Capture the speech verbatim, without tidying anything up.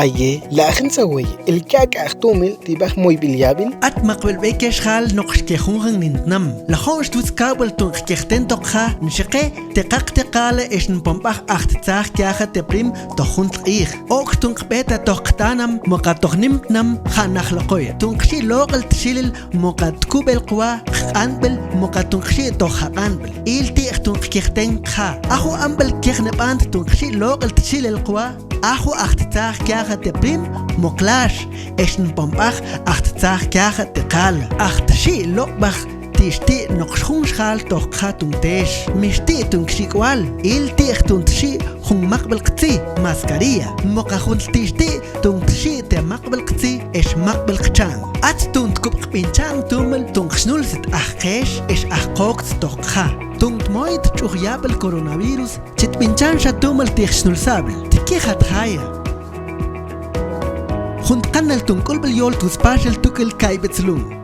Aye, la' ajin tsaweye, el k'ak'aj tumil ti baj moybil yabil. At maqbil b'ey kexjal noqx kejunjan nintnam. Lajo'nx twutz kawb'al tuun qkejten tok qja, nxi qe te qaq te qala ex npon b'aj aj ttxaj kyaja te prim toj juntl q'ij. Okx tuun qb'eta toj qtanam moqa toj nimtnam ja' naj loqoy. Tuun qxi' loq'el t-xilil moqa tkub'el qwa, qq'anb'el moqa tuun qxi' toj jaq'anb'el. Il ti'j tuun qkejten qja. Aju amb'el kejneb'an tuun qxi' loq'el t-xilil qwa. Aju aj ttxaj kyaja te prim moqlax ex npon b'aj aj ttxaj kyaja te qala. Aj t-xi' loq'b'aj ti' xti' noqx jun xjal toj qja tuun teex. Mi xti' tuun kxi' k'wal. Il ti'j tuun t-xi' jun maqb'el qtzi, mascarilla, moqa juntl ti' xti' tuun t-xi' te maqb'el qtzi ex maqb'el qchaan. Ats tuun tkub' qb'inchan tumel tuun qsnulset aj qeex ex aj qooktz toj qja. Tuun tmoy tx'uj yab'el coronavirus chi tb'inchan xa tumel ti' jsnulsab'el. Tkijat jaya. Jun tqanal tuun k'ulb'il yool twutz paxel tuk'il kayb'etz lum.